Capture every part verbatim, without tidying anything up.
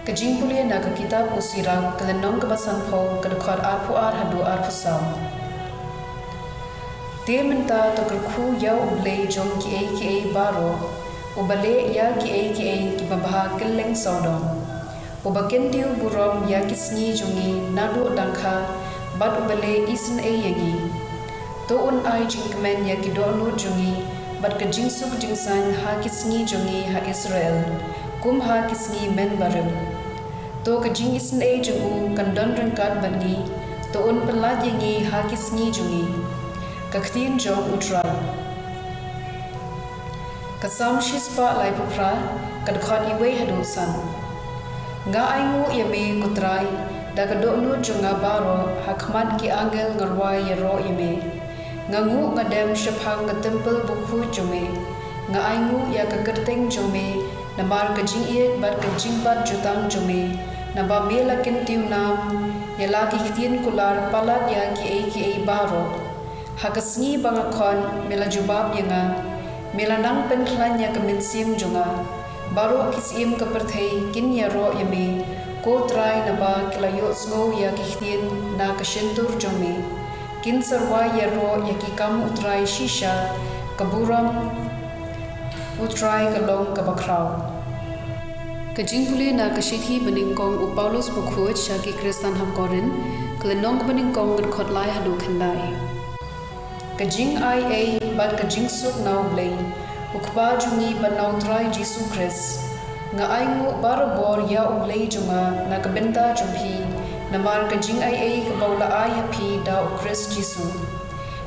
Ka jingpule na ka kitab u Sirak, ka lynnong kaba sanphew, ka dkhot arphew ar haduh arphew saw. Te mynta to kyrkhu ïa U Blei jong kiei kiei baroh, uba leh ïa kiei kiei kiba bha kylleng sawdong, uba kyntiew burom ïa ki sngi jong ngi naduh dang kha, bad uba leh isynei ïa ngi. To un ai jingkmen ïa ki dohnud jong ngi, bad ka jingsuk jingsaiñ ha ki sngi jong ngi ha Israel, kum ha ki sngi mynbarim. To ka jingisynei jong u kan don ryngkat bad ngi, to un pyllait ïa ngi ha ki sngi jong ngi. Ka ktien jong U Trai. Ka Salm shispah laiphew phra, ka dkhot iwei haduh san. Nga ainguh ïa me, ko Trai, da ka dohnud jong nga baroh, ha khmat ki angel nga rwai ïaroh ïa me. Nga nguh nga dem shaphang ka templ bakhuid jong me. Nga ainguh ïa ka kyrteng jong me, namar ka jingïeit bad ka jingbat jutang jong me, naba me la kyntiew nam ïa la ki ktien kular palat ïa kiei kiei baroh. Ha ka sngi ba nga khot, me la jubab ïa nga. Me la nang pynkhlaiñ ïa ka mynsiem jong nga. Baroh ki syiem ka pyrthei kin ïaroh ïa me, ko Trai, naba ki la ïohsngew ïa ki ktien na ka shyntur jong me. Kin sa rwai ïaroh ïa ki kam U Trai shisha, ka burom U Trai ka long kaba khraw. Ka jingpule na ka shithi banyngkong u Paulus bakhuid sha ki Khristan ha Korinth, ka lynnong banyngkong, ka dkhot lai haduh khyndai. Ka jingai ei bad ka jingsuk na U Blei, U Kpa jong ngi bad na U Trai Jisu Khrist. Nga ainguh barabor ïa U Blei jong nga na ka bynta jong phi, namar ka jingai ei kaba u la ai ha phi da U Khrist Jisu.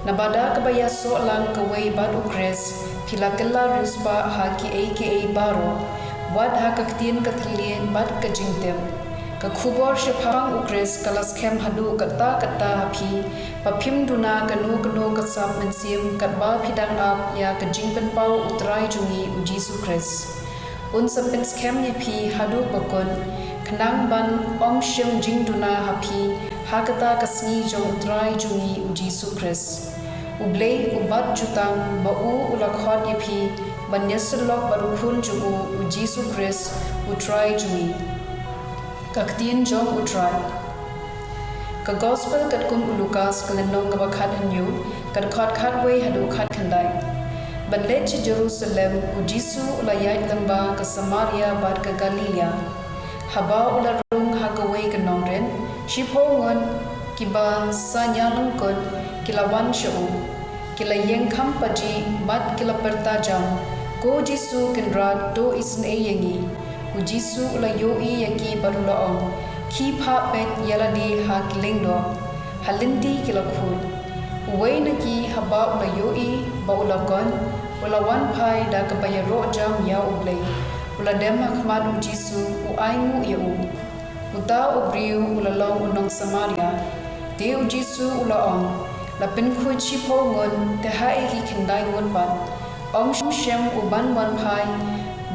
Naba da kaba ïasoh lang kawei bad U Khrist, phi la kylla riewspah ha kiei kiei baroh, wat ha ka ktien ka thylliej bad ka jingtip. Ka khubor shaphang U Khrist ka la skhem haduh katta katta ha phi, ba phim duna kano kano ka sap mynsiem katba phi dang ap ïa ka jingpynpaw U Trai jong ngi U Jisu Khrist. Un sa pynskhem ïa phi haduh ba kut, khnang ban ym shym jingduna ha phi ha kata ka sngi jong U Trai jong ngi U Jisu Khrist. U Blei u bat jutang, ba u u la khot ïa phi ban ïasyllok bad U Khun jong u, U Jisu Khrist, U Trai jong ngi. Ka ktien jong U Trai. Ka Gospel katkum u Lukas, ka lynnong kaba khathynñiew, ka dkhot khatwei haduh khatkhyndai. Ban leit sha Jerusalem, U Jisu u la ïaid lyngba ka Samaria bad ka Galilea. Haba u la rung ha kawei ka nongrit, shiphew ngut kiba sa ñianglyngkut ki la wan sha u. Ki la ïeng kham pajih bad ki la pyrta jam, Ko Jisu Kynrad, to isynei ïa ngi. U Jisu u la ïohi ïa ki bad u la ong, Khie phah peit ïa lade ha ki lyngdoh. Ha lynti ki la khuid. Uwei na ki, haba u la ïohi ba u la koit, u la wan phai da kaba ïaroh jam ïa U Blei. U la dem ha khmat U Jisu, u ainguh ïa u. Uta u briew u la long u nong Samaria. Te U Jisu u la ong, La pynkhuid shiphew ngut, te haei ki khyndai ngut pat? Ym shym u ban wan phai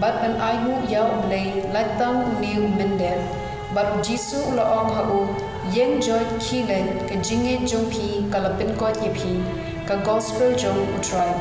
bad ban ainguh ïa U Blei, lait tang une u mynder. Bad U Jisu u la ong ha u, Ïeng joit, khie leit, ka jingngeit jong phi ka la pynkoit ïa phi. Ka Gospel jong U Trai.